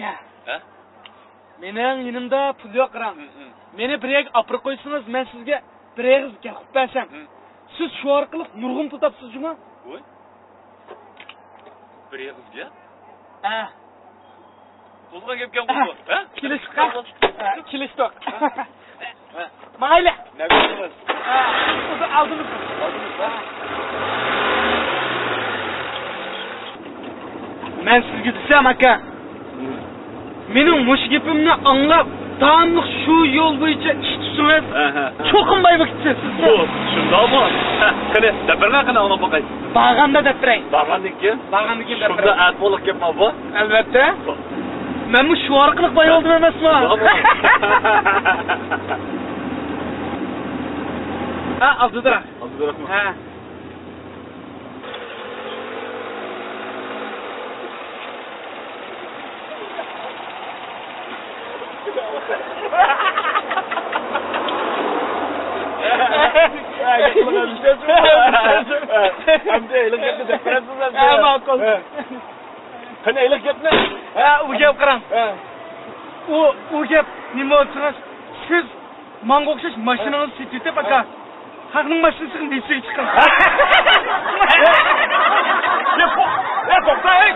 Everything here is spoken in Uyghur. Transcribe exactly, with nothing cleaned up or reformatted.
ھە؟ مېنىڭ يېنىمدا پۇل يوق، قاراڭ. ھىم، ھىم. مېنى بىر يەرگە ئاپىرىپ قويسىڭىز، مەن سىزگە بىر ئېغىز گەپ قىلىپ بەرسەم. ھىم. سىز شۇ ئارقىلىق نۇرغۇن پۇل تاپىسىز جۇمۇ. ۋوي. بىر ئېغىز گەپ؟ ھە. قىزغىن گەپكەن بۇ. ھە؟ كېلىشتۇق، ھە؟ ھە، كېلىشتۇق. ھە. ماڭايلى. نەگە بارىمىز؟ ھە، ئالدىمىز. ئالدىمىز، ھە. مەن سىزگە دېسەم، ئاكا، مېنىڭ مۇشۇ گېپىمنى ئاڭلاپ، داۋاملىق شۇ يول بويىچە ئىش تۇتسىڭىز، ھە، ھە. چوقۇم باي بولۇپ كېتىسىز. ئۇ، شۇنداقمۇ؟ ھە، قېنى، دەپ بېرىڭە، قېنى، ئاڭلاپ باقاي. بارغاندا دەپ بېرەي. بارغاندىن كېيىن؟ بارغاندىن كېيىن دەپ بېرەي. شۇنداق ئەھۋاللىق گەپمۇ بۇ؟ ئەلۋەتتە. مەنمۇ شۇ ئارقىلىق باي بولدۇم ئەمەسمۇ؟ ھە، ئالدىدا. ئالدىدا رەھمەت. ھە. ئەمدى ھېلىقى گەپنى دەپ بېرەمسىز ئەمدى؟ ھە، ماقۇل. ھە. قېنى، ھېلىقى گەپنى. ھە، ئۇ گەپ قاراڭ. ھە. ئۇ، ئۇ گەپ نېمە بولسىڭىز، سىز ماڭا ئوخشاش ماشىنىڭىزنى سېتىۋېتىپ، ئاكا، خەقنىڭ ماشىنىسىغا نېسىگە چىقىڭ. ھە، تو-، ھە، توختا، ھەي!